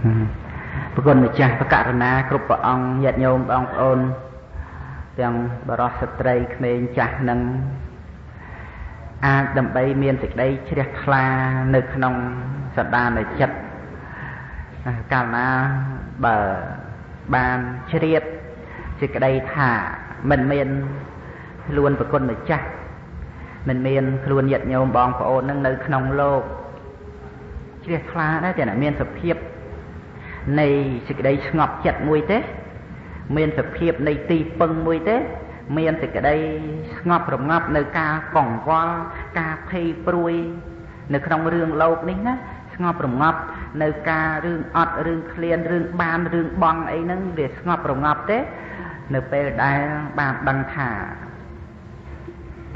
ប្រគុណម្ចាស់ប្រករណាគ្រប់ព្រះអង្គញាតិញោមបងប្អូនទាំងបរិសុទ្ធស្ត្រីក្មេងចាស់នឹងអាចដើម្បីមានសេចក្តីជ្រះថ្លានៅក្នុងសន្តានចិត្តកាលណាបើបានជ្រាបសេចក្តីថាមិនមានខ្លួនប្រគុណម្ចាស់មិនមានខ្លួនញាតិញោមបងប្អូននឹងនៅក្នុងលោកជ្រះថ្លាដែរតែមានសភាពនៃសេចក្តីស្ងប់ចិត្តមួយទេមានសភាពនៃទីពឹងមួយទេមានសេចក្តីស្ងប់រងាប់នៅការកង្វល់ការភ័យព្រួយនៅក្នុងរឿងលោកនេះណាស្ងប់រងាប់នៅការរឿងអត់រឿងឃ្លានរឿងបានរឿងបង់អីហ្នឹងវាស្ងប់រងាប់ទេនៅពេលដែលបានដឹងថា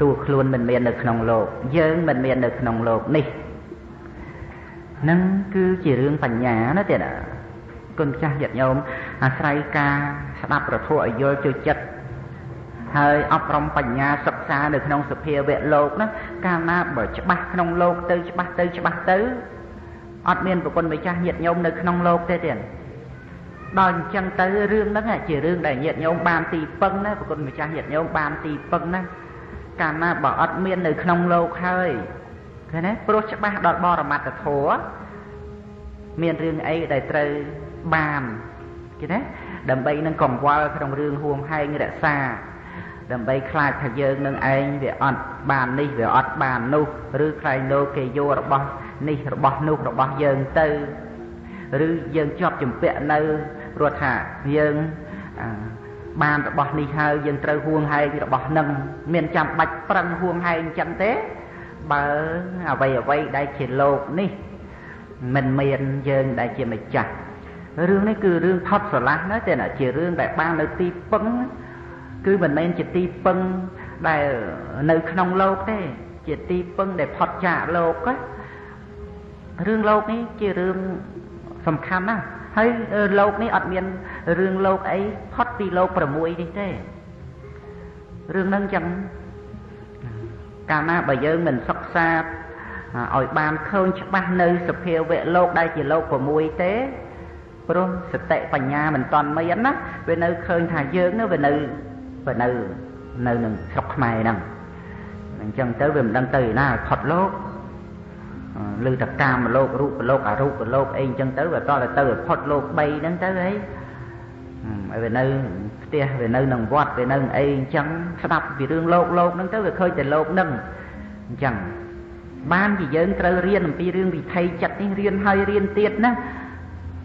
តួខ្លួនមិនមាននៅក្នុងលោកយើងមិនមាននៅក្នុងលោកនេះនឹងគឺជារឿងបញ្ញាណាទៀតណាគុណចាស់ញាតិញោមអាស្រ័យការស្ដាប់ប្រធัวឲ្យយល់ចូលចិត្តហើយអប់រំបញ្ញាសិក្សានៅក្នុងសភាវៈលោកណាកាលណាបើច្បាស់ក្នុងលោកទៅច្បាស់ទៅច្បាស់ទៅអត់មានប្រគុណម្ចាស់ញាតិញោមនៅក្នុងលោកទេទៀតដល់អញ្ចឹងទៅរឿងហ្នឹងជារឿងដែលញាតិញោមបានទីពឹងណាប្រគុណម្ចាស់ញាតិញោមបានទីពឹងណាកាលណាបើអត់មាននៅក្នុងលោកហើយឃើញទេព្រោះច្បាស់ដល់បរមត្តធម៌មានរឿងអីដែលត្រូវបានគេណាដើម្បីនឹងកង្វល់ក្នុងរឿងហួងហែងរក្សាដើម្បីខ្លាចថាយើងនឹងឯងវាអត់បាននេះវាអត់បាននោះឬខ្លែងលោកគេយករបស់នេះរបស់នោះរបស់យើងទៅឬយើងជាប់ជំពាក់នៅព្រោះថាយើងបានរបស់នេះហើយយើងត្រូវហួងហែងរបស់នឹងមានចាំបាច់ប្រឹងហួងហែងអញ្ចឹងទេបើអ្វីអ្វីដែលជាលោកនេះមិនមានយើងដែលជាម្ចាស់រឿងនេះគឺរឿងផុតស្រឡះណាទេណាជារឿងដែលបាននៅទីពឹងគឺមិនមែនជាទីពឹងដែលនៅក្នុងលោកទេជាទីពឹងដែលផុតចាកលោកណារឿងលោកនេះជារឿងសំខាន់ណាស់ហើយលោកនេះអត់មានរឿងលោកអីផុតពីលោក6នេះទេរឿងហ្នឹងចឹងកាលណាបើយើងមិនសិក្សាឲ្យបានឃើញច្បាស់នៅសភាវៈលោកដែលជាលោក6ទេព្រោះសតិបញ្ញាមិនតាន់មានណាវានៅឃើញថាយើងនោះវានៅនឹងស្រុកខ្មែរហ្នឹងអញ្ចឹងទៅវាមិនដឹងទៅឯណាផុតលោកឬតកាមលោករូបលោកអរូបលោកអីអញ្ចឹងទៅវាតតែទៅផុតលោក3ហ្នឹងទៅអីវានៅផ្ទះវានៅនឹងវត្តវានៅអីអញ្ចឹងស្ដាប់ពីរឿងលោកលោកហ្នឹងទៅវាឃើញតែលោកហ្នឹងអញ្ចឹងបានជាយើងត្រូវរៀនអំពីរឿងវិថីចិត្តនេះរៀនហើយរៀនទៀតណា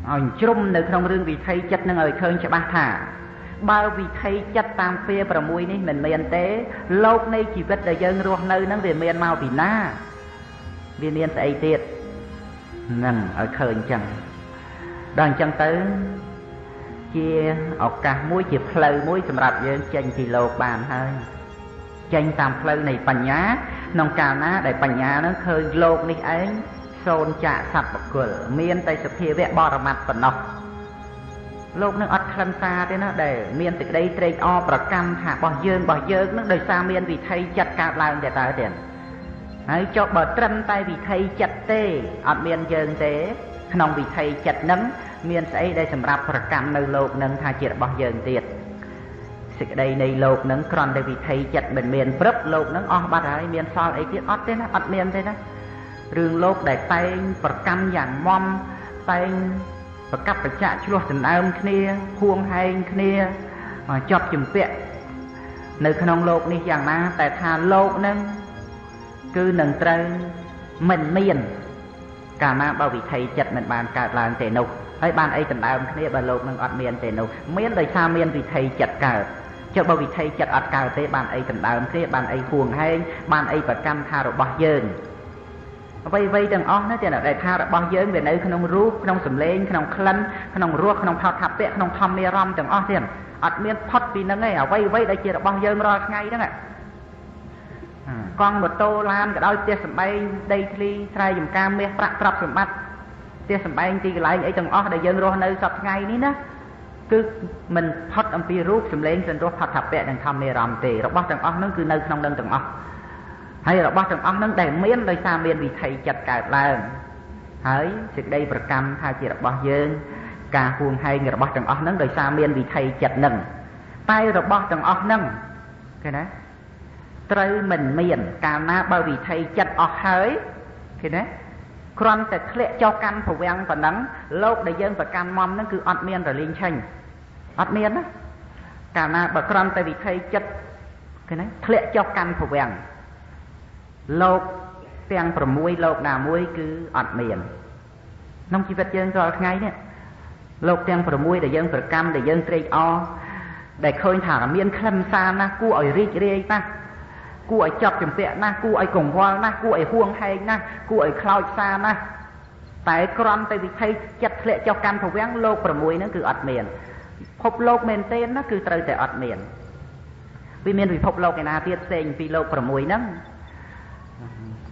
ឲ្យជ្រុំនៅក្នុងរឿងវិថីចិត្តនឹងឲ្យឃើញច្បាស់ថាបើវិថីចិត្តតាមពៀ6នេះមិនមានទេលោកនៃជីវិតដែលយើងរស់នៅហ្នឹងវាមានមកពីណាវាមានស្អីទៀតហ្នឹងឲ្យឃើញអញ្ចឹងដល់អញ្ចឹងទៅជាឱកាសមួយជាផ្លូវមួយសម្រាប់យើងចេញពីលោកបានហើយចេញតាមផ្លូវនៃបញ្ញាក្នុងកាលណាដែលបញ្ញាហ្នឹងឃើញលោកនេះឯងសូន្យចាកសត្វបុគ្គលមានតែសភាវៈបរមត្តប៉ុណ្ណោះលោកនឹងអត់ខ្លឹមសារទេណាដែលមានសេចក្តីត្រេកអរប្រកម្មថារបស់យើងនឹងដោយសារមានវិថីចិត្តកើតឡើងតែតើទៀតហើយចុះបើត្រឹមតែវិថីចិត្តទេអត់មានយើងទេក្នុងវិថីចិត្តនឹងមានស្អីដែលសម្រាប់ប្រកម្មនៅលោកនឹងថាជារបស់យើងទៀតសេចក្តីនៃលោកនឹងគ្រាន់តែវិថីចិត្តមិនមានព្រឹបលោកនឹងអស់បាត់ហើយមានសល់អីទៀតអត់ទេណាអត់មានទេណារឿងលោកដែលតែងប្រកម្មយ៉ាងមុំតែងប្រកាប់ប្រចាក់ឆ្លោះដណ្ដើមគ្នាហួងហែងគ្នាជាប់ជំពាក់នៅក្នុងលោកនេះយ៉ាងណាតែថាលោកនឹងគឺនឹងត្រូវមិនមានកាលណាបើវិថីចិត្តមិនបានកើតឡើងទេនោះហើយបានអីដណ្ដើមគ្នាបើលោកនឹងអត់មានទេនោះមានដោយសារមានវិថីចិត្តកើតចុះបើវិថីចិត្តអត់កើតទេបានអីដណ្ដើមគ្នាបានអីហួងហែងបានអីប្រកម្មថារបស់យើងអ្វីៗទាំងអស់ណាទាំងដែលថារបស់យើងវានៅក្នុងរូបក្នុងសម្លេងក្នុងក្លិនក្នុងរសក្នុងផោថពៈក្នុងធម្មអារម្មណ៍ទាំងអស់ទៀតអត់មានផុតពីហ្នឹងឯងអ្វីៗដែលជារបស់យើងរាល់ថ្ងៃហ្នឹងកង់ម៉ូតូឡានក៏ដោយផ្ទះសម្បែងដីធ្លីស្រែចម្ការមាសប្រាក់ទ្រព្យសម្បត្តិផ្ទះសម្បែងទីកន្លែងអីទាំងអស់ដែលយើងរស់នៅសប្តាហ៍ថ្ងៃនេះណាគឺមិនផុតអំពីរូបសម្លេងសន្រសផោថពៈនិងធម្មអារម្មណ៍ទេរបស់ទាំងអស់ហ្នឹងគឺនៅក្នុងនឹងទាំងអស់ហើយរបស់ទាំងអស់ហ្នឹងដែលមានដោយសារមានវិថីចិត្តកើតឡើង ហើយសេចក្តីប្រកម្មថាជារបស់យើងការហួងហែងរបស់ទាំងអស់ហ្នឹងដោយសារមានវិថីចិត្តហ្នឹងតែរបស់ទាំងអស់ហ្នឹងឃើញណាត្រូវមិនមានកាលណាបើវិថីចិត្តអស់ហើយឃើញណាគ្រាន់តែធ្លាក់ចុះកាន់ប្រវាំងប៉ុណ្ណឹងលោកដែលយើងប្រកាន់មុំហ្នឹងគឺអត់មានរលីងឆេញអត់មានណាកាលណាបើគ្រាន់តែវិថីចិត្តឃើញណាធ្លាក់ចុះកាន់ប្រវាំងលោកទាំង6លោកណាមួយគឺអត់មានក្នុងជីវិតយើងរាល់ថ្ងៃនេះលោកទាំង6ដែលយើងប្រកម្មដែលយើងត្រេកអរដែលឃើញថាមានខ្លឹមសារណាស់គួរឲ្យរីករាយណាស់គួរឲ្យចប់ជំពាក់ណាស់គួរឲ្យកង្វល់ណាស់គួរឲ្យហួងហែងណាស់គួរឲ្យខ្លោចផ្សាណាស់តែគ្រាន់តែវិថីចិត្តធ្លាក់ចុះកាន់ប្រវាំងលោក6ហ្នឹងគឺអត់មានភពលោកមែនទេណាគឺត្រូវតែអត់មានវាមានពិភពលោកឯណាទៀតផ្សេងពីលោក6ហ្នឹង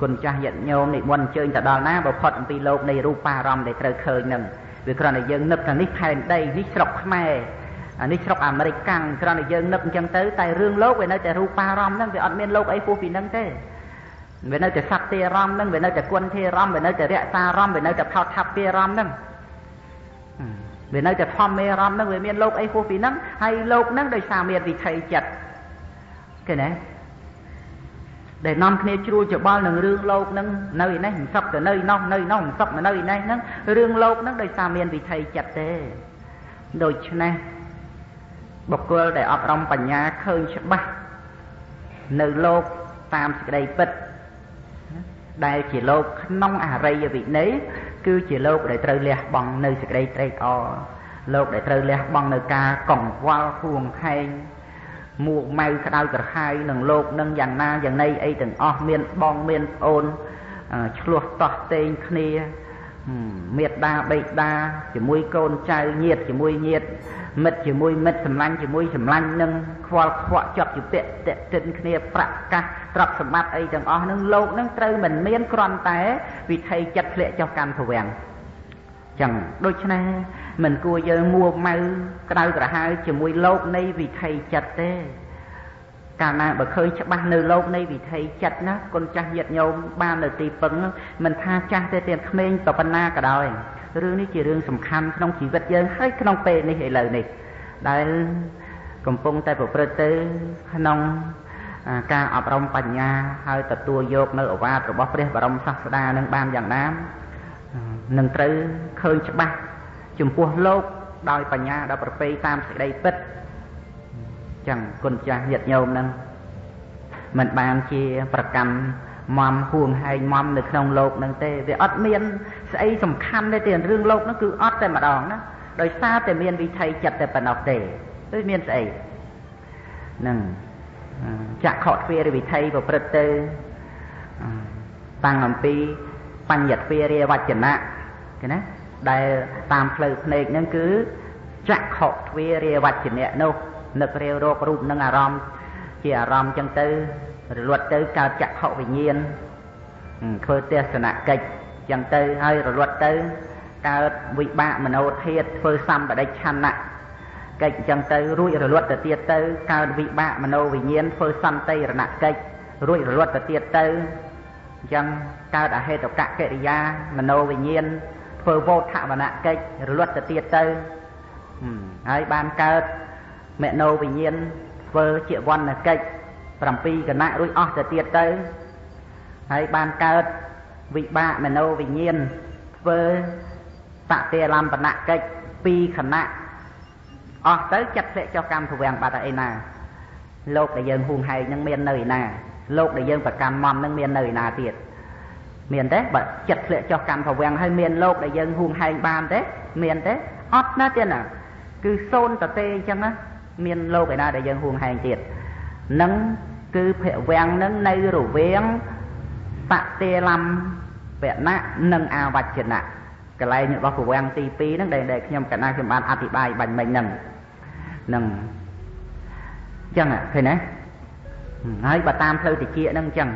គុណចាស់ញាតិញោមនិមន្តអញ្ជើញទៅដល់ណាបើផុតអំពីលោកនៃរូបារម្មណ៍ដែលត្រូវឃើញហ្នឹងវាគ្រាន់តែយើងនឹកថានេះផែនដីនេះស្រុកខ្មែរអានេះស្រុកអាមេរិកកាំងគ្រាន់តែយើងនឹកអញ្ចឹងទៅតែរឿងលោកវានៅតែរូបារម្មណ៍ហ្នឹងវាអត់មានលោកអីពោះពីហ្នឹងទេវានៅតែសត្វទេរម្មណ៍ហ្នឹងវានៅតែគុណទេរម្មណ៍វានៅតែរក្សារម្មណ៍វានៅតែផោតថាប់ទេរម្មណ៍ហ្នឹងវានៅតែធម្មមេរម្មណ៍ហ្នឹងវាមានលោកអីពោះពីហ្នឹងហើយលោកហ្នឹងដោយសារមានវិថីចិត្តឃើញទេដែលនាំគ្នាជ្រួលច្បល់នឹងរឿងលោកហ្នឹងនៅឯនេះមិនសឹកទៅនៅឯនោះនៅឯនោះមិនសឹកមកនៅឯនេះហ្នឹងរឿងលោកហ្នឹងដោយសារមានវិថីចិត្តទេដូច្នេះបុគ្គលដែលអប់រំបញ្ញាឃើញច្បាស់នៅលោកតាមសេចក្តីពិតដែលជាលោកក្នុងអរិយវិន័យគឺជាលោកដែលត្រូវលះបង់នៅសេចក្តីត្រេកអរលោកដែលត្រូវលះបង់នៅការកង្វល់ហួងហែងមួម៉ៅក្តៅក្រហាយនឹងលោកនឹងយ៉ាងណាយ៉ាងណីអីទាំងអស់មានបងមានប្អូនឆ្លោះតោះតេងគ្នាមេដាបេដាជាមួយកូនចៅញាតិជាមួយញាតិមិត្តជាមួយមិត្តសម្លាញ់ជាមួយសម្លាញ់នឹងខ្វល់ខ្វក់ជាប់ជាពាក់តេតិនគ្នាប្រាក់កាសទ្រព្យសម្បត្តិអីទាំងអស់នឹងលោកនឹងត្រូវមិនមានគ្រាន់តែវិថីចិត្តធ្លាក់ចុះកាន់ប្រវាំងចឹងដូច្នេះមិនគួរយើងមួម៉ៅក្តៅក្រហាយជាមួយលោកនៃវិថីចិត្តទេកាលណាបើឃើញច្បាស់នៅលោកនៃវិថីចិត្តណាគុណចាស់ញាតិញោមបាននៅទីពឹងមិនថាចាស់ទេទៀតក្មេងប៉ុណ្ណាក៏ដោយរឿងនេះជារឿងសំខាន់ក្នុងជីវិតយើងហើយក្នុងពេលនេះឥឡូវនេះដែលកំពុងតែប្រព្រឹត្តទៅក្នុងការអប់រំបញ្ញាហើយទទួលយកនៅឱវាទរបស់ព្រះបរមសាស្តានឹងបានយ៉ាងណានឹងត្រូវឃើញច្បាស់ចំពោះលោកដោយបញ្ញាដ៏ប្រពៃតាមសេចក្តីពិតចឹងគុណចាស់ញាតិញោមនឹងមិនបានជាប្រកម្មមហួងហែងមនៅក្នុងលោកនឹងទេវាអត់មានស្អីសំខាន់ទេទេរឿងលោកនោះគឺអត់តែម្ដងណាដោយសារតែមានវិថីចិត្តតែប៉ុណ្ណោះទេដូចមានស្អីនឹងចក្ខុទ្វារវិថីប្រព្រឹត្តទៅតាំងអំពីបញ្ញទ្វារាវចនៈឃើញណាដែលតាមផ្លូវភ្នែកហ្នឹងគឺចក្ខុទ្វារាវចនៈនោះនឹករាវរករូបនឹងអារម្មណ៍ជាអារម្មណ៍ចឹងទៅរលត់ទៅកើតចក្ខុវិញ្ញាណធ្វើទស្សនកិច្ចចឹងទៅហើយរលត់ទៅកើតវិបាកមโนធាតុធ្វើសម្បដិឆន្ទៈកិច្ចចឹងទៅរួចរលត់ទៅទៀតទៅកើតវិបាកមโนវិញ្ញាណធ្វើសន្តិរណកិច្ចរួចរលត់ទៅទៀតទៅចឹងកើតអហេតុកកិរិយាមโนវិញ្ញាណធ្វើវោធវនកិច្ចរលត់ទៅទៀតទៅហើយបានកើតមโนវិញ្ញាណធ្វើជាវណ្ណកិច្ច7គណៈរួចអស់ទៅទៀតទៅហើយបានកើតវិបាកមโนវិញ្ញាណធ្វើតតិលំបនកិច្ច2គណៈអស់ទៅចិត្តធ្លាក់ចុះកម្មប្រវាំងបាត់ហើយឯណាលោកដែលយើងហួងហែងនឹងមាននៅឯណាលោកដែលយើងប្រកាន់មនឹងមាននៅឯណាទៀតមានទេបើចិត្តធ្លាក់ចុះកម្មប្រវាំងហើយមានលោកដែលយើងហួងហែងបានទេមានទេអត់ណាទៀតណាគឺសូន្យតទេអញ្ចឹងណាមានលោកឯណាដែលយើងហួងហែងទៀតនឹងគឺភវាំងនឹងនៅរវាងបតិលំបណៈនិងអវចនៈកន្លែងរបស់ភវាំងទី2ហ្នឹងដែលខ្ញុំកណាខ្ញុំបានអធិប្បាយបាញ់មិញហ្នឹងនឹងអញ្ចឹងឃើញទេហើយបើតាមផ្លូវតិចហ្នឹងអញ្ចឹង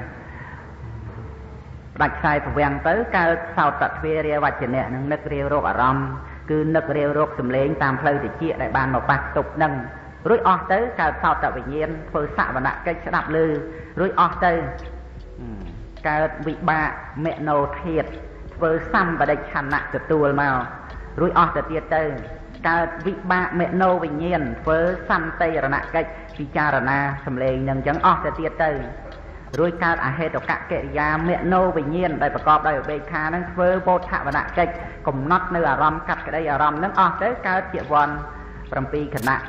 ផ្ដាច់ខ្សែភវាំងទៅកើតសោតទ្វារាវចនៈនឹងនឹករាវរកអារម្មណ៍គឺនឹករាវរកសំឡេងតាមផ្លូវតិចដែលបានមកប៉ះទប់ហ្នឹងរួចអស់ទៅកើតសោតវិញ្ញាណធ្វើសវនកិច្ចស្ដាប់ឮរួចអស់ទៅកើតវិបាកមโนធាតុ ធ្វើសម្បដិឆន្ទៈទទួលមករួចអស់ទៅទៀតទៅកើតវិបាកមនោវិញ្ញាណធ្វើសន្តិរណកិច្ចពិចារណាសម្លេងនឹងអញ្ចឹងអស់ទៅទៀតទៅរួចកើតអហេតុកកិរិយាមនោវិញ្ញាណដែលប្រកបដោយឧបេក្ខានឹងធ្វើវោធវនកិច្ចកំណត់នៅអារម្មណ៍កាត់ក្តីអារម្មណ៍នឹងអស់ទៅកើតជាវ័ន7ខណៈ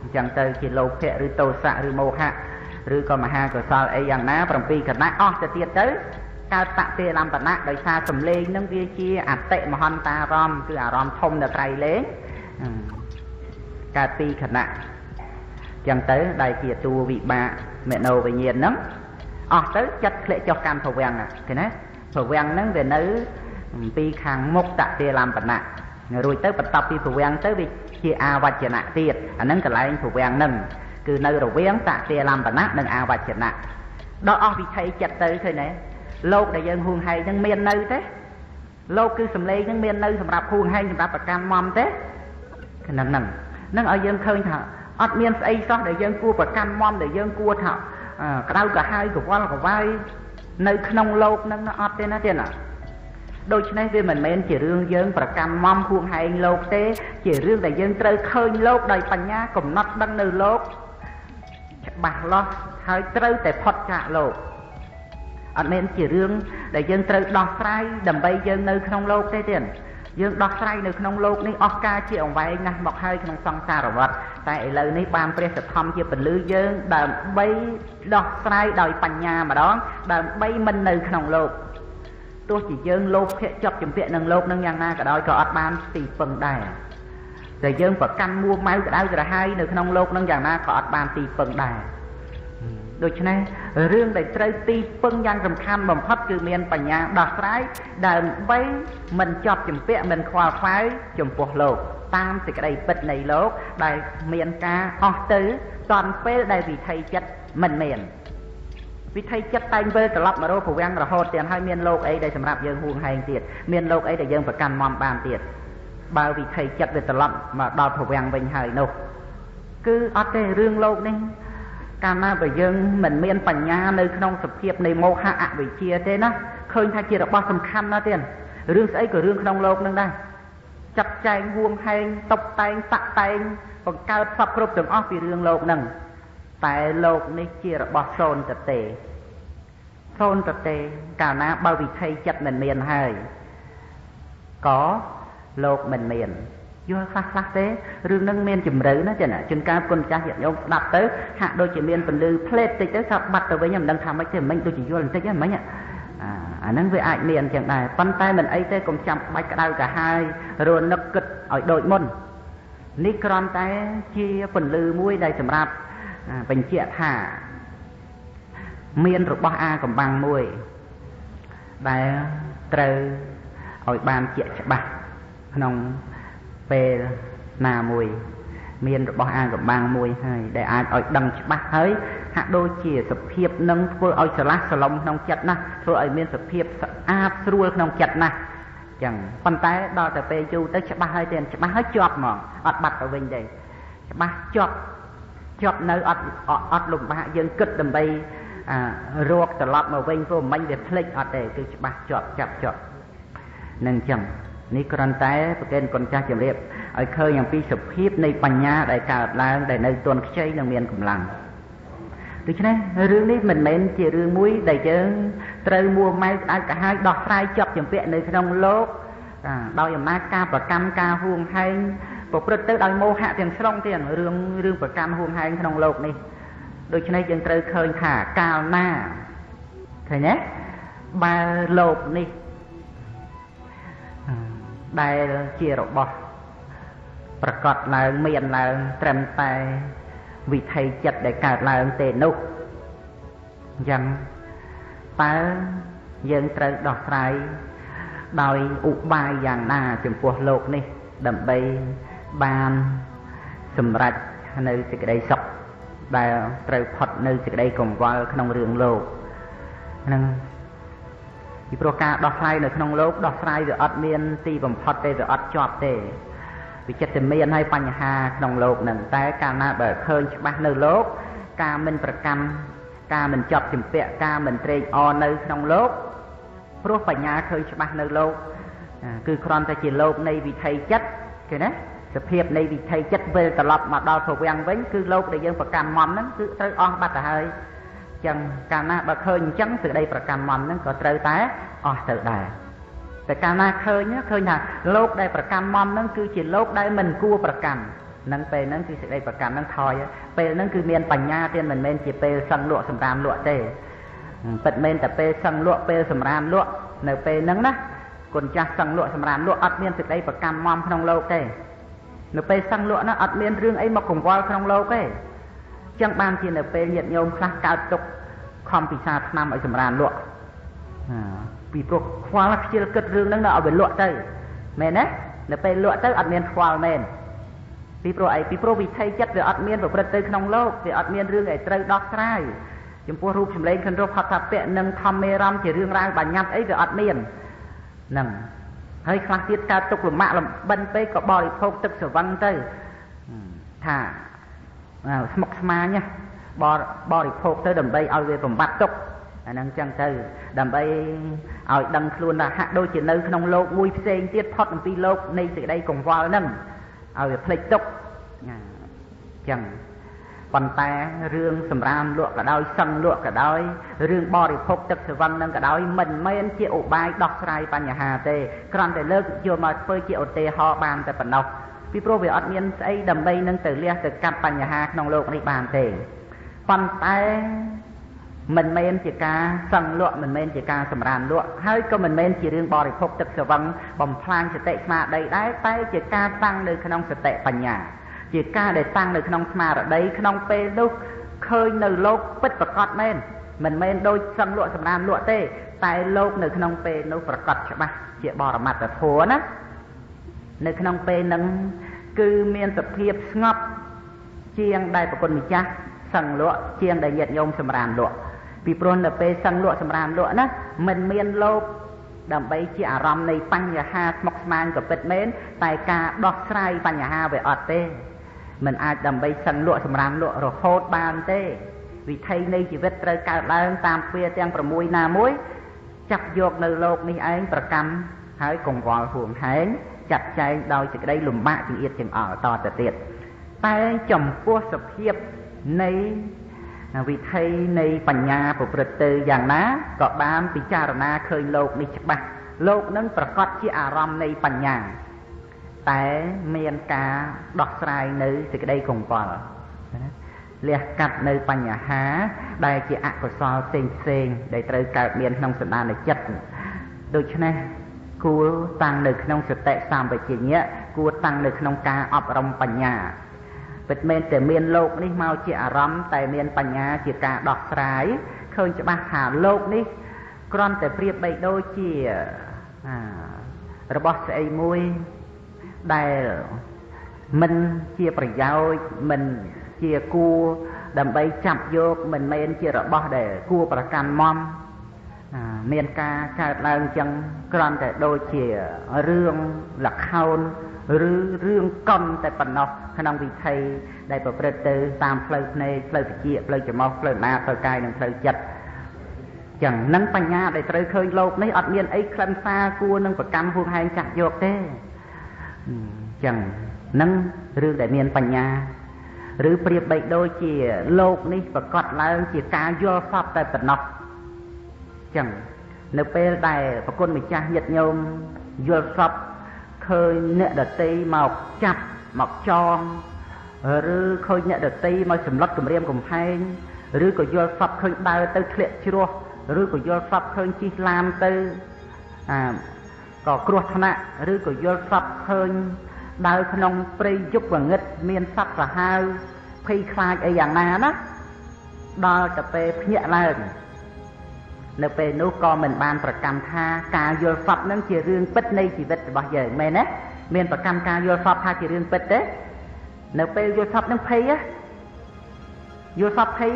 អញ្ចឹងទៅជាលោភៈឬទោសៈឬមោហៈឬក៏មហាកុសលអីយ៉ាងណា7ខណៈអស់ទៅទៀតទៅកើតតតិលំបណៈដោយសារសម្លេងនឹងវាជាអតិមហន្តារម្មណ៍គឺអារម្មណ៍ធំនៅក្រៃលែងកើត2ខណៈអញ្ចឹងទៅដែលជាតួវិបាកមនោវិញ្ញាណហ្នឹងអស់ទៅចិត្តធ្លាក់ចុះកាន់ភវាំងឃើញទេភវាំងហ្នឹងវានៅពីខាងមុខតតិលំបណៈរួចទៅបន្ទាប់ពីភវាំងទៅវាជាអាវចនៈទៀតអាហ្នឹងកន្លែងភវាំងហ្នឹងគឺនៅរវាងតតិលំបណៈនិងអាវចនៈដល់អស់វិថីចិត្តទៅឃើញទេលោកដែលយើងហួងហែងហ្នឹងមាននៅទេលោកគឺសម្លេងហ្នឹងមាននៅសម្រាប់ហួងហែងសម្រាប់ប្រកាន់មមទេហ្នឹងហ្នឹងហ្នឹងឲ្យយើងឃើញថាអត់មានស្អីសោះដែលយើងគួរប្រកាន់មមដែលយើងគួរថាក្តៅក្រហាយកវល់កវាយនៅក្នុងលោកហ្នឹងអត់ទេណាទៀតណាដូច្នេះវាមិនមែនជារឿងយើងប្រកាន់មមហួងហែងលោកទេជារឿងដែលយើងត្រូវឃើញលោកដោយបញ្ញាកំណត់ដឹងនៅលោកច្បាស់លាស់ហើយត្រូវតែផុតចាកលោកអត់មែនជារឿងដែលយើងត្រូវដោះស្រាយដើម្បីយើងនៅក្នុងលោកទេទៀតយើងដោះស្រាយនៅក្នុងលោកនេះអស់ការជាអង្វែងណាស់មកហើយក្នុងសង្សារវដ្តតែឥឡូវនេះបានព្រះសទ្ធំជាពលឺយើងដើម្បីដោះស្រាយដោយបញ្ញាម្ដងដើម្បីមិននៅក្នុងលោកទោះជាយើងលោភៈជាប់ជំពាក់នឹងលោកនឹងយ៉ាងណាក៏ដោយក៏អត់បានទីពឹងដែរតែយើងប្រកាន់មួម៉ៅក្តៅក្រហាយនៅក្នុងលោកនឹងយ៉ាងណាក៏អត់បានទីពឹងដែរដូច្នេះរឿងដែលត្រូវទីពឹងយ៉ាងសំខាន់បំផុតគឺមានបញ្ញាដោះស្រាយដើម្បីមិនជាប់ជំពាក់មិនខ្វល់ខ្វាយចំពោះលោកតាមសេចក្តីពិតនៃលោកដែលមានការអស់ទៅតាន់ពេលដែលវិថីចិត្តមិនមានវិថីចិត្តតែងវិលត្រឡប់មករកប្រវាំងរហូតទៀតហើយមានលោកអីដែលសម្រាប់យើងហួងហែងទៀតមានលោកអីដែលយើងប្រកាន់មមបានទៀតបើវិថីចិត្តវាត្រឡប់មកដល់ប្រវាំងវិញហើយនោះគឺអត់ទេរឿងលោកនេះកាលណាបើយើងមិនមានបញ្ញានៅក្នុងសភាពនៃមោហៈអវិជ្ជាទេណាឃើញថាជារបស់សំខាន់ណាស់ទៀតរឿងស្អីក៏រឿងក្នុងលោកនឹងដែរចាត់ចែងហួងហែងតុបតែងតាក់តែងបង្កើតសពគ្រប់ទាំងអស់ពីរឿងលោកនឹងតែលោកនេះជារបស់សូន្យតទេសូន្យតទេកាលណាបើវិថីចិត្តមិនមានហើយក៏លោកមិនមានយល់ខ្លះខ្លះទេរឿងនឹងមានជំរឿណាចាណាជួនកាលគុណចាស់ញាតិញោមស្ដាប់ទៅហាក់ដូចជាមានពន្លឺផ្លេតតិចទៅថាបាត់ទៅវិញមិនដឹងថាម៉េចទេមិញដូចជាយល់បន្តិចហ្នឹងមិញអាហ្នឹងវាអាចមានអញ្ចឹងដែរប៉ុន្តែមិនអីទេកុំចាំបាច់ក្តៅក្រហាយរនឹកគិតឲ្យដូចមុននេះគ្រាន់តែជាពន្លឺមួយដែលសម្រាប់បញ្ជាក់ថាមានរបស់អាកំបាំងមួយដែលត្រូវឲ្យបានជាក់ច្បាស់ក្នុងពេលណាមួយមានរបស់អាកំបាំងមួយហើយដែលអាចឲ្យដឹងច្បាស់ហើយហាក់ដូចជាសភាពនឹងធ្វើឲ្យស្រឡះស្រឡំក្នុងចិត្តណាស់ធ្វើឲ្យមានសភាពស្អាតស្រួលក្នុងចិត្តណាស់ចឹងប៉ុន្តែដល់តែពេលយូរទៅច្បាស់ហើយទេច្បាស់ហើយជាប់ហ្មងអត់បាត់ទៅវិញទេច្បាស់ជាប់ជាប់នៅអត់លំបាកយើងគិតដើម្បីរកត្រឡប់មកវិញព្រោះមិញវាភ្លេចអត់ទេគឺច្បាស់ជាប់ចាប់ជាប់នឹងចឹងនេះគ្រាន់តែប្រកេនគុណចាស់ជំរាបឲ្យឃើញអំពីសភាពនៃបញ្ញាដែលកើតឡើងដែលនៅទន់ខ្ចីនិងមានកម្លាំងដូច្នេះរឿងនេះមិនមែនជារឿងមួយដែលយើងត្រូវមួម៉ៅក្តៅក្រហាយដោះស្រាយជាប់ជំពាក់នៅក្នុងលោកដោយអំណាចការប្រកាន់ការហួងហែងប្រព្រឹត្តទៅដោយមោហៈទាំងស្រុងទៀតរឿងប្រកាន់ហួងហែងក្នុងលោកនេះដូច្នេះយើងត្រូវឃើញថាកាលណាឃើញទេបើលោកនេះដែលជារបស់ប្រកបឡើងមានឡើងត្រឹមតែវិថីចិត្តដែលកើតឡើងទេនោះអញ្ចឹងតើយើងត្រូវដោះស្រាយដោយឧបាយយ៉ាងណាចំពោះលោកនេះដើម្បីបានសម្រេចនៅសេចក្តីសុខដែលត្រូវផុតនៅសេចក្តីកង្វល់ក្នុងរឿងលោកហ្នឹងពីព្រោះការដោះស្រាយនៅក្នុងលោកដោះស្រាយវាអត់មានទីបំផុតទេវាអត់ជាប់ទេវាចិត្តតែមានហើយបញ្ហាក្នុងលោកហ្នឹងតែកាលណាបើឃើញច្បាស់នៅលោកការមិនប្រកាន់ការមិនជាប់ជំពាក់ការមិនត្រេកអរនៅក្នុងលោកព្រោះបញ្ញាឃើញច្បាស់នៅលោក គឺគ្រាន់តែជាលោកនៃវិថីចិត្តឃើញទេសភាពនៃវិថីចិត្តវិលត្រឡប់មកដល់ប្រវាំងវិញគឺលោកដែលយើងប្រកាន់មំហ្នឹងគឺត្រូវអស់បាត់ទៅហើយចឹងកាលណាបើឃើញអញ្ចឹងសេចក្តីប្រកាន់មំហ្នឹងក៏ត្រូវតែអស់ទៅដែរតែកាលណាឃើញថាលោកដែលប្រកាន់មំហ្នឹងគឺជាលោកដែលមិនគួរប្រកាន់នឹងពេលហ្នឹងគឺសេចក្តីប្រកាន់ហ្នឹងថយពេលហ្នឹងគឺមានបញ្ញាទៀតមិនមែនជាពេលសឹងលក់សម្រាមលក់ទេពិតមែនតែពេលសឹងលក់ពេលសម្រាមលក់នៅពេលហ្នឹងណាគុណចាស់សឹងលក់សម្រាមលក់អត់មានសេចក្តីប្រកាន់មំក្នុងលោកទេនៅពេលសឹងលក់ហ្នឹងអត់មានរឿងអីមកកង្វល់ក្នុងលោកទេចឹងបានជានៅពេលញាតិញោមខ្លះកើតទុកខំពិសាថ្នាំឲ្យសម្រាមលក់ពីព្រោះខ្វល់ខ្ជិលគិតរឿងហ្នឹងនៅឲ្យវាលក់ទៅមែនទេនៅពេលលក់ទៅអត់មានខ្វល់មែនពីព្រោះអីពីព្រោះវិថីចិត្តវាអត់មានប្រព្រឹត្តទៅក្នុងលោកវាអត់មានរឿងអីត្រូវដោះស្រាយចំពោះរូបសម្លេងក្លិនរសផតពៈនិងធម្មមេរមជារឿងរ៉ាវបញ្ញត្តិអីវាអត់មានហ្នឹងហើយខ្លះទៀតកើតទុកលំបាកលំបិនពេកក៏បរិភោគទឹកស្រវឹងទៅថាស្មុកស្មាញបរិភោគទៅដើម្បីឲ្យវាបំបត្តិទុកអាហ្នឹងចឹងទៅដើម្បីឲ្យដឹងខ្លួនថាហាក់ដូចជានៅក្នុងលោកមួយផ្សេងទៀតផុតអំពីលោកនៃសេចក្តីកង្វល់ហ្នឹងឲ្យវាភ្លេចទុកចឹងប៉ុន្តែរឿងសម្រាមលក់ក៏ដោយសឹងលក់ក៏ដោយរឿងបរិភោគទឹកស្រវឹងនឹងក៏ដោយមិនមែនជាឧបាយដោះស្រាយបញ្ហាទេគ្រាន់តែលើកយកមកធ្វើជាឧទាហរណ៍បានតែប៉ុណ្ណោះពីព្រោះវាអត់មានស្អីដើម្បីនឹងទៅលះទៅកាត់បញ្ហាក្នុងលោកនេះបានទេប៉ុន្តែមិនមែនជាការសឹងលក់មិនមែនជាការសម្រានលក់ហើយក៏មិនមែនជារឿងបរិភោគទឹកស្រវឹងបំផ្លាញសតិស្មារតីដែរតែជាការតាំងនៅក្នុងសតិបញ្ញាជាការដែលតាំងនៅក្នុងស្មារតីក្នុងពេលនោះឃើញនៅលោកពិតប្រាកដមែនមិនមែនដូចសឹងលក់សម្រានលក់ទេតែលោកនៅក្នុងពេលនោះប្រកាសច្បាស់ជាបរមត្តធម៌ណានៅក្នុងពេលហ្នឹងគឺមានសភាពស្ងប់ជាងដែលប្រគុណម្ចាស់សឹងលក់ជាងដែលញាតិញោមសម្រានលក់ពីព្រោះនៅពេលសឹងលក់សម្រានលក់ណាមិនមានលោកដើម្បីជាអារម្មណ៍នៃបញ្ហាស្មុគស្មាញក៏ពិតមែនតែការដោះស្រាយបញ្ហាវាអត់ទេមិនអាចដើម្បីសឹងលក់សម្រានលក់រហូតបានទេវិថីនៃជីវិតត្រូវកើតឡើងតាមទ្វារទាំង6ណាមួយចាប់យកនៅលោកនេះឯងប្រកម្មហើយកង្វល់ហួងហែងចាត់ចែងដោយសេចក្តីលំបាកចង្អៀតចង្អល់តទៅទៀតតែចំពោះសភាពនៃវិថីនៃបញ្ញាប្រព្រឹត្តទៅយ៉ាងណាក៏បានពិចារណាឃើញលោកនេះច្បាស់លោកនឹងប្រកាសជាអារម្មណ៍នៃបញ្ញាតែមានការដោះស្រាយនៅសេចក្តីកង្វល់ណាលះកាត់នៅបញ្ហាដែលជាអកុសលផ្សេងផ្សេងដែលត្រូវកើតមានក្នុងសន្តានចិត្តដូច្នេះគួរតាំងនៅក្នុងសតិសម្បជញ្ញៈគួរតាំងនៅក្នុងការអប់រំបញ្ញាពិតមែនតែមានលោកនេះមកជាអារម្មណ៍តែមានបញ្ញាជាការដោះស្រាយឃើញច្បាស់ថាលោកនេះគ្រាន់តែប្រៀបបីដូចជារបស់ស្អីមួយដែលមិនជាប្រយោជន៍មិនជាគួរដើម្បីចាប់យកមិនមែនជារបស់ដែលគួរប្រកាន់មំមានការកើតឡើងចឹងគ្រាន់តែដូចជារឿងល្ខោនឬរឿងកុនតែប៉ុណ្ណោះក្នុងវិថីដែលប្រព្រឹត្តទៅតាមផ្លូវភ្នែកផ្លូវវិជ្ជាផ្លូវច្រមុះផ្លូវណាផ្លូវកាយនិងផ្លូវចិត្តចឹងនឹងបញ្ញាដែលត្រូវឃើញលោកនេះអត់មានអីខ្លឹមសារគួរនឹងប្រកម្មហួងហែងចាក់យកទេចឹងនឹងរឿងដែលមានបញ្ញាឬប្រៀបបីដូចជាលោកនេះប្រកាសឡើងជាការយល់សពតែប៉ុណ្ណោះចឹងនៅពេលដែលប្រគុណម្ចាស់ញាតិញោមយល់សពឃើញអ្នកដតីមកចាប់មកចងឬឃើញអ្នកដតីមកសម្លុតគំរាមកំហែងឬក៏យល់សពឃើញដើរទៅធ្លាក់ជ្រោះឬក៏យល់សពឃើញជិះឡានទៅក៏គ្រោះថ្នាក់ឬក៏យល់សពឃើញដើរក្នុងព្រៃយប់ងងឹតមានសត្វសាហាវភ័យខ្លាចអីយ៉ាងណាណាដល់ទៅពេលភ្ញាក់ឡើងនៅពេលនោះក៏មិនបានប្រកម្មថាការយល់សពនឹងជារឿងពិតនៃជីវិតរបស់យើងមែនទេមានប្រកម្មការយល់សពថាជារឿងពិតទេនៅពេលយល់សពនឹងភ័យយល់សពភ័យ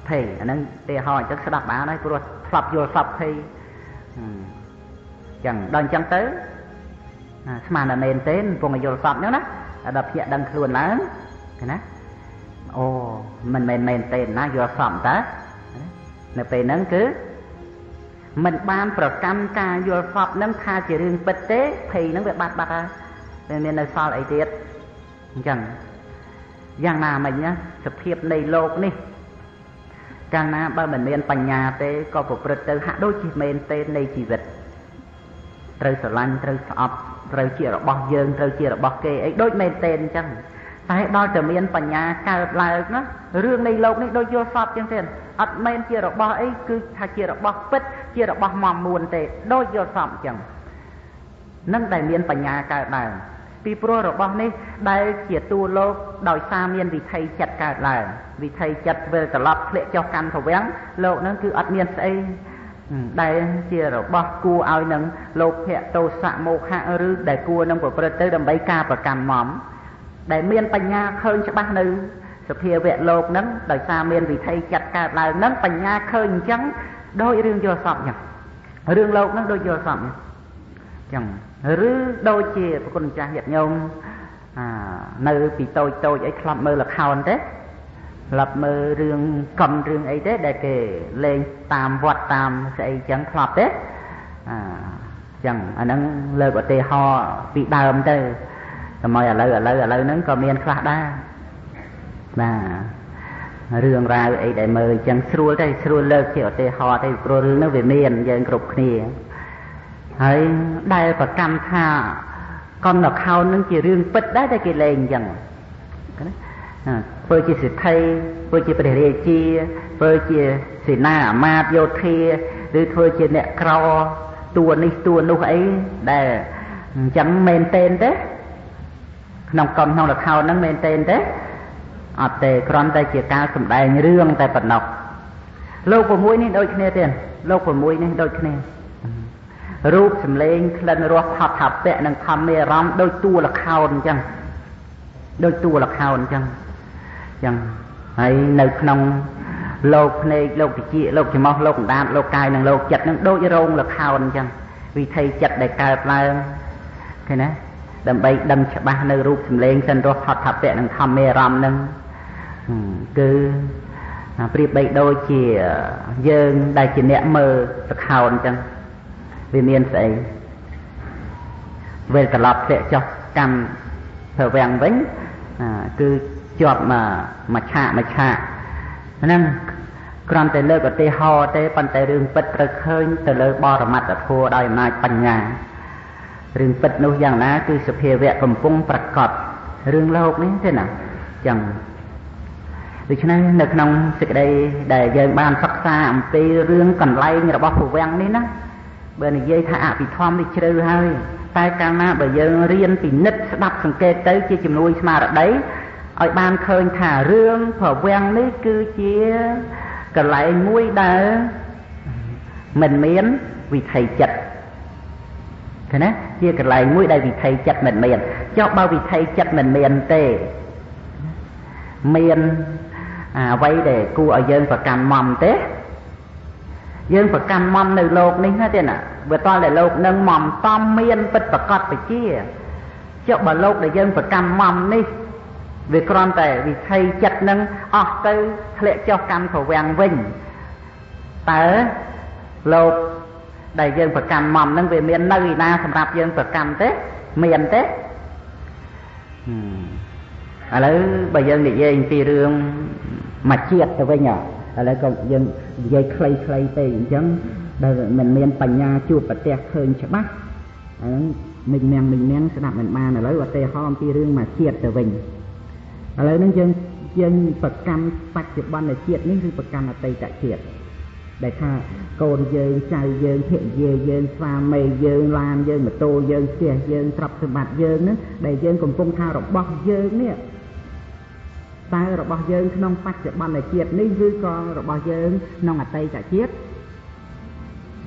ភ័យអាហ្នឹងទេហោអញ្ចឹងស្ដាប់បានហើយព្រោះធ្លាប់យល់សពភ័យចឹងដល់អញ្ចឹងទៅស្មានតែមែនទេកំពុងតែយល់សពហ្នឹងណាដល់ភ្ញាក់ដឹងខ្លួនឡើងណាអូមិនមែនមែនទេណាយល់សពតើនៅពេលហ្នឹងគឺ មិនបានប្រកម្មការយល់សពនឹងថាជារឿងពិតទេភ័យនឹងវាបាត់បាត់ហើយវាមាននៅសល់អីទៀតអញ្ចឹងយ៉ាងណាមិញណាសភាពនៃលោកនេះកាលណាបើមិនមានបញ្ញាទេក៏ប្រព្រឹត្តទៅហាក់ដូចជាមែនទេនៃជីវិតត្រូវស្រឡាញ់ត្រូវស្អប់ត្រូវជារបស់យើងត្រូវជារបស់គេអីដូចមែនទេអញ្ចឹងតែដល់តែមានបញ្ញាកើតឡើងណារឿងនៃលោកនេះដូចយល់សពអញ្ចឹងទេអត់មែនជារបស់អីគឺថាជារបស់ពិតជារបស់មមួនទេដូចយល់សពអញ្ចឹងនឹងដែលមានបញ្ញាកើតឡើងពីព្រោះរបស់នេះដែលជាតួលោកដោយសារមានវិថីចិត្តកើតឡើងវិថីចិត្តវិលត្រឡប់ធ្លាក់ចុះកាន់ពវាំងលោកនឹងគឺអត់មានស្អីដែលជារបស់គួរឲ្យនឹងលោភៈទោសៈមោហៈឬដែលគួរនឹងប្រព្រឹត្តទៅដើម្បីការប្រកម្មមដែលមានបញ្ញាឃើញច្បាស់នៅសភាវៈលោកនឹងដោយសារមានវិថីចិត្តកើតឡើងនឹងបញ្ញាឃើញអញ្ចឹងដោយរឿងយល់សពអញ្ចឹងរឿងលោកនឹងដូចយល់សពអញ្ចឹងឬដូចជាប្រគុណម្ចាស់ញាតិញោមនៅពីតូចតូចអីធ្លាប់មើលល្ខោនទេធ្លាប់មើលរឿងកំរឿងអីទេដែលគេលេងតាមវត្តតាមស្អីចឹងធ្លាប់ទេចឹងអាហ្នឹងលើកឧទាហរណ៍ពីដើមទៅតែឥឡូវហ្នឹងក៏មានខ្លះដែរបាទរឿងរ៉ាវអីដែលមើលចឹងស្រួលទេស្រួលលើកជាឧទាហរណ៍ទេព្រោះរឿងហ្នឹងវាមានយើងគ្រប់គ្នាហើយដែលប្រកម្មថាកុនល្ខោននឹងជារឿងពិតដែរតែគេលេងអញ្ចឹងណាធ្វើជាសិទ្ធិធ្វើជាព្រះរាជាធ្វើជាសេនាអាមាត្យយោធាឬធ្វើជាអ្នកក្រតួនេះតួនោះអីដែលអញ្ចឹងមែនទេទេក្នុងកុនក្នុងល្ខោនហ្នឹងមែនទេទេអត់ទេគ្រាន់តែជាការសម្ដែងរឿងតែប៉ុណ្ណោះលោក6នេះដូចគ្នាទេលោក6នេះដូចគ្នារូបសម្លេងក្លិនរសផតថពៈនិងធម្មអារម្មណ៍ដូចតួល្ខោនអញ្ចឹងដូចតួល្ខោនអញ្ចឹងអញ្ចឹងហើយនៅក្នុងលោកភ្នែកលោកតិចលោកច្រមុះលោកអណ្ដាតលោកកាយនិងលោកចិត្តនឹងដូចរោងល្ខោនអញ្ចឹងវិថីចិត្តដែលកើតឡើងឃើញណាដើម្បីដឹងច្បាស់នៅរូបសម្លេងក្លិនរសផតថពៈនិងធម្មអារម្មណ៍នឹងគឺប្រៀបបីដូចជាយើងដែលជាអ្នកមើលល្ខោនអញ្ចឹងវាមានស្អីវិលត្រឡប់ធ្លាក់ចុះកម្មភវាំងវិញគឺជាប់មួយឆាកមួយឆាកហ្នឹងគ្រាន់តែលើកឧទាហរណ៍ទេប៉ុន្តែរឿងពិតត្រូវឃើញទៅលើបរមត្តធម៌ដោយអំណាចបញ្ញារឿងពិតនោះយ៉ាងណាគឺសភាវៈកំពុងប្រកបរឿងលោកនេះទេណាចឹងដូច្នេះនៅក្នុងសេចក្តីដែលយើងបានសិក្សាអំពីរឿងកន្លែងរបស់ភវាំងនេះណាបើនិយាយថាអភិធម្មនេះជ្រៅហើយតែកាលណាបើយើងរៀនពិនិត្យស្ដាប់សង្កេតទៅជាជំនួយស្មារតីឲ្យបានឃើញថារឿងភវាំងនេះគឺជាកន្លែងមួយដែលមិនមានវិថីចិត្តឃើញណាជាកន្លែងមួយដែលវិថីចិត្តមិនមានចុះបើវិថីចិត្តមិនមានទេមានអ្វីដែលគួរឲ្យយើងប្រកាន់មមទេយើងប្រកាន់មមនៅលោកនេះណាទេណាវាតតែលោកនឹងមមតំមានពិតប្រកបពជាចុះបើលោកដែលយើងប្រកាន់មមនេះវាគ្រាន់តែវិថីចិត្តនឹងអស់ទៅធ្លាក់ចុះកម្មប្រវាំងវិញតើលោកដែលយើងប្រកាន់មមនឹងវាមាននៅឯណាសម្រាប់យើងប្រកាន់ទេមានទេឥឡូវបើយើងនិយាយពីរឿងមួយជាតិទៅវិញឥឡូវក៏យើងនិយាយខ្លីៗទេអញ្ចឹងដែលមិនមានបញ្ញាជួបប្រទះឃើញច្បាស់អាហ្នឹងមិញមៀងស្ដាប់មិនបានឥឡូវឧទាហរណ៍អំពីរឿងមួយជាតិទៅវិញឥឡូវហ្នឹងយើងប្រកាន់បច្ចុប្បន្នជាតិនេះឬប្រកាន់អតីតជាតិដែលថាកូនយើងចៅយើងភរិយាយើងស្វាមីយើងឡានយើងម៉ូតូយើងផ្ទះយើងទ្រព្យសម្បត្តិយើងហ្នឹងដែលយើងកំពុងថារបស់យើងនេះតើរបស់យើងក្នុងបច្ចុប្បន្នជាតិនេះឬក៏របស់យើងក្នុងអតីតជាតិ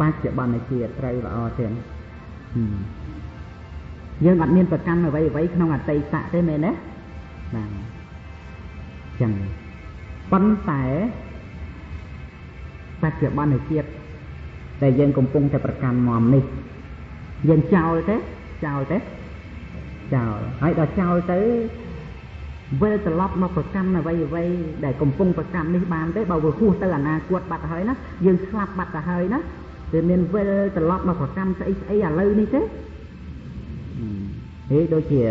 បច្ចុប្បន្នជាតិត្រូវល្អទេយើងអត់មានប្រកាន់អ្វីៗក្នុងអតីតទេមែនទេបាទចឹងប៉ុន្តែបច្ចុប្បន្នជាតិដែលយើងកំពុងតែប្រកាន់មមនេះយើងចោលទេចោលទេចោលហើយដល់ចោលទៅវិលត្រឡប់មកប្រកាន់អ្វីៗដែលកំពុងប្រកាន់នេះបានទេបើវាហួសទៅអនាគតបាត់ហើយណាយើងស្លាប់បាត់ទៅហើយណា វាមានវិលត្រឡប់មកប្រកាន់ស្អីស្អីឥឡូវនេះទេហេដូចជា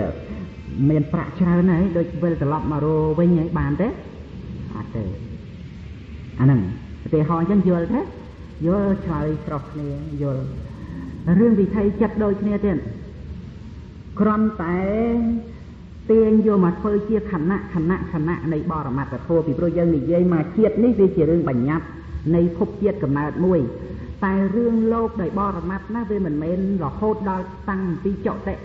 មានប្រាក់ច្រើនហើយដូចវិលត្រឡប់មករវិញហើយបានទេអត់ទេអាហ្នឹងឧទាហរណ៍អញ្ចឹងយល់ទេយល់ឆ្លើយស្រុះគ្នាយល់រឿងវិថីចិត្តដូចគ្នាទៀតគ្រាន់តែទាញយកមកធ្វើជាខណៈខណៈខណៈនៃបរមត្តធម៌ពីព្រោះយើងនិយាយមកជាតិនេះវាជារឿងបញ្ញត្តិនៃភពជាតិកំណើតមួយតែរឿងលោកដោយបរមត្តណាវាមិនមែនរហូតដល់តាំងពីចតិ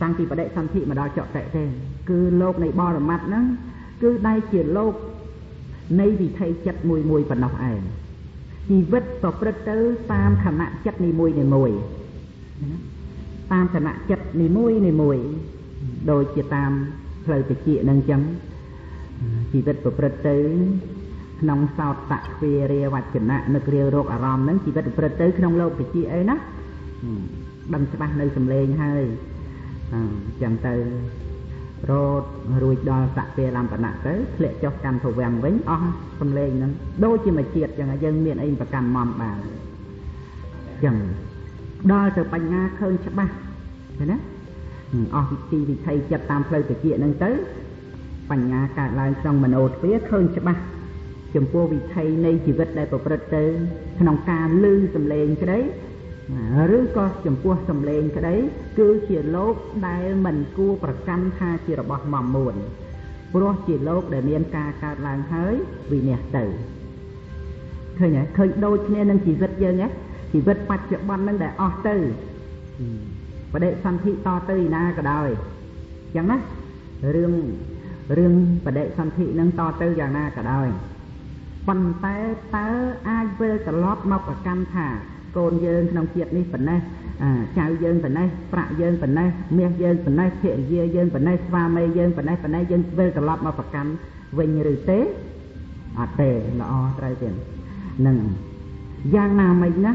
តាំងពីបដិសន្ធិមកដល់ចតិទេគឺលោកនៃបរមត្តហ្នឹងគឺដែលជាលោកនៃវិថីចិត្តមួយមួយប៉ុណ្ណោះឯងជីវិតប្រព្រឹត្តទៅតាមខណៈចិត្តនីមួយនីមួយណាតាមខណៈចិត្តនីមួយនីមួយដូចជាតាមផ្លូវតិចនឹងចឹងជីវិតប្រព្រឹត្តទៅក្នុងសោតតទ្វារាវចនៈនឹករាវរោគអារម្មណ៍ហ្នឹងជីវិតប្រព្រឹត្តទៅក្នុងលោកតិចអីណាដឹងច្បាស់នៅសំឡេងហើយអញ្ចឹងទៅរត់រួចដល់សក្តិលំបណៈទៅធ្លាក់ចុះកាន់ភវាំងវិញអស់សំឡេងហ្នឹងដូចជាមួយជាតិចឹងយើងមានអីប្រកាន់មបានចឹងដល់ទៅបញ្ញាឃើញច្បាស់ឃើញណាអស់វិធីវិថីចិត្តតាមផ្លូវតិចហ្នឹងទៅបញ្ញាកើតឡើងក្នុងមโนទ្វាឃើញច្បាស់ចំពោះវិថីនៃជីវិតដែលប្រព្រឹត្តទៅក្នុងការឮសំឡេងក្តីឬក៏ចំពោះសំឡេងក្តីគឺជាលោកដែលមិនគួរប្រកាន់ថាជារបស់មមួនព្រោះជាលោកដែលមានការកើតឡើងហើយវិនាសទៅឃើញទេឃើញដូចគ្នានឹងជីវិតយើងណាជីវិតបច្ចុប្បន្ននឹងដែលអស់ទៅបដិសន្ធិតទៅឯណាក៏ដោយអញ្ចឹងណារឿងបដិសន្ធិនឹងតទៅយ៉ាងណាក៏ដោយប៉ុន្តែតើអាចវិលត្រឡប់មកប្រកាន់ថាកូនយើងក្នុងជាតិនេះប៉ុណ្ណេះចៅយើងប៉ុណ្ណេះប្រាក់យើងប៉ុណ្ណេះមាសយើងប៉ុណ្ណេះភរិយាយើងប៉ុណ្ណេះស្វាមីយើងប៉ុណ្ណេះប៉ុណ្ណេះយើងវិលត្រឡប់មកប្រកាន់វិញឬទេអត់ទេល្អត្រូវទេនឹងយ៉ាងណាមិញណា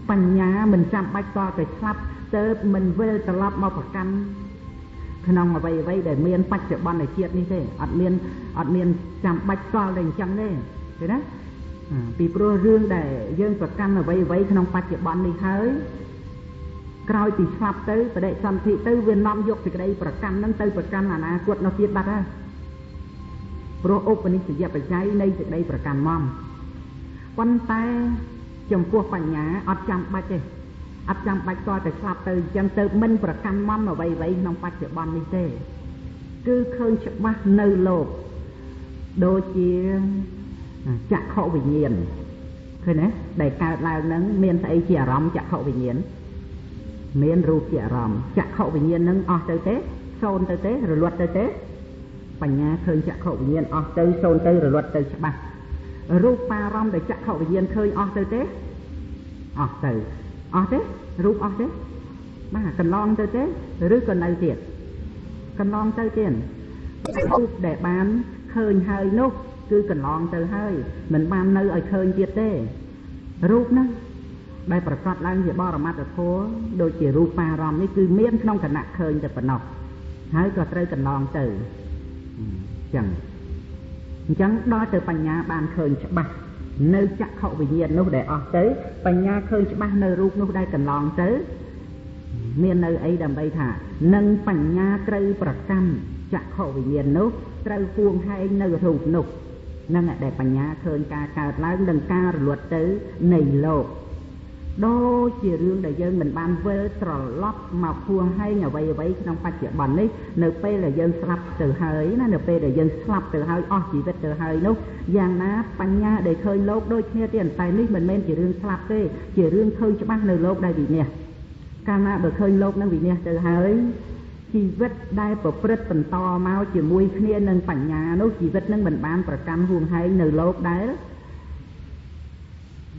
បញ្ញាមិនចាំបាច់តតែស្លាប់ទៅមិនវិលត្រឡប់មកប្រកាន់ក្នុងអ្វីអ្វីដែលមានបច្ចុប្បន្ននៃជាតិនេះទេអត់មានចាំបាច់តតែអញ្ចឹងទេឃើញណាពីព្រោះរឿងដែលយើងប្រកាន់អ្វីអ្វីក្នុងបច្ចុប្បន្ននេះហើយក្រោយពីស្លាប់ទៅបដិសន្ធិទៅវានាំយកសេចក្តីប្រកាន់នឹងទៅប្រកាន់អនាគតនោះទៀតបាត់ហើយព្រោះឧបនិស្សយបច្ច័យនៃសេចក្តីប្រកាន់មកប៉ុន្តែចំពោះបញ្ញាអត់ចាំបាច់ទេអត់ចាំបាច់តតែស្លាប់ទៅអញ្ចឹងទៅមិនប្រកាន់មអ្វីអ្វីក្នុងបច្ចុប្បន្ននេះទេគឺឃើញច្បាស់នៅលោកដូចជាចក្ខុវិញ្ញាណឃើញទេដែលកើតឡើងនឹងមានស្អីជាអារម្មណ៍ចក្ខុវិញ្ញាណមានរូបជាអារម្មណ៍ចក្ខុវិញ្ញាណនឹងអស់ទៅទេសូន្យទៅទេរលត់ទៅទេបញ្ញាឃើញចក្ខុវិញ្ញាណអស់ទៅសូន្យទៅរលត់ទៅច្បាស់រូបារម្មណ៍ដែលចក្ខុវិញ្ញាណឃើញអស់ទៅទេអស់ទៅអស់ទេរូបអស់ទេបាទកន្លងទៅទេឬក៏នៅទៀតកន្លងទៅទៀតរូបដែលបានឃើញហើយនោះគឺកន្លងទៅហើយមិនបាននៅឲ្យឃើញទៀតទេរូបហ្នឹងដែលប្រកាសឡើងជាបរមត្តធម៌ដូចជារូបារម្មណ៍នេះគឺមានក្នុងគណៈឃើញតែប៉ុណ្ណោះហើយក៏ត្រូវកន្លងទៅអញ្ចឹងដល់ទៅបញ្ញាបានឃើញច្បាស់នៅចក្ខុវិញ្ញាណនោះដែលអស់ទៅបញ្ញាឃើញច្បាស់នៅរូបនោះដែលកន្លងទៅមាននៅអីដើម្បីថានឹងបញ្ញាត្រូវប្រកាន់ចក្ខុវិញ្ញាណនោះត្រូវហួងហែងនៅរូបនោះនឹងដែលបញ្ញាឃើញការកើតឡើងនិងការរលត់ទៅនៃលោកដូចជារឿងដែលយើងមិនបានវិលត្រឡប់មកហួងហែងអ្វីអ្វីក្នុងបច្ចុប្បន្ននេះនៅពេលដែលយើងស្លាប់ទៅហើយណានៅពេលដែលយើងស្លាប់ទៅហើយអស់ជីវិតទៅហើយនោះយ៉ាងណាបញ្ញាដែលឃើញលោកដូចគ្នាទៀតតែនេះមិនមែនជារឿងស្លាប់ទេជារឿងឃើញច្បាស់នៅលោកដែលវិនាសកាលណាបើឃើញលោកនឹងវិនាសទៅហើយជីវិតដែលប្រព្រឹត្តបន្តមកជាមួយគ្នានឹងបញ្ញានោះជីវិតនឹងមិនបានប្រកាន់ហួងហែងនៅលោកដែល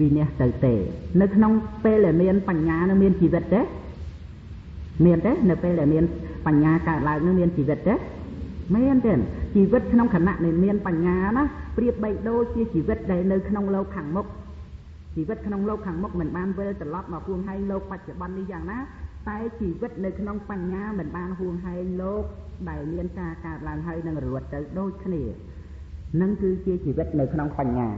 វិនាសទៅទេនៅក្នុងពេលដែលមានបញ្ញានឹងមានជីវិតទេមានទេនៅពេលដែលមានបញ្ញាកើតឡើងនឹងមានជីវិតទេមានទេជីវិតក្នុងខណៈដែលមានបញ្ញាណាប្រៀបបីដូចជាជីវិតដែលនៅក្នុងលោកខាងមុខជីវិតក្នុងលោកខាងមុខមិនបានវិលត្រឡប់មកហួងហែងលោកបច្ចុប្បន្ននេះយ៉ាងណាតែជីវិតនៅក្នុងបញ្ញាមិនបានហួងហែងលោកដែលមានការកើតឡើងហើយនឹងរលត់ទៅដូចគ្នានឹងគឺជាជីវិតនៅក្នុងបញ្ញា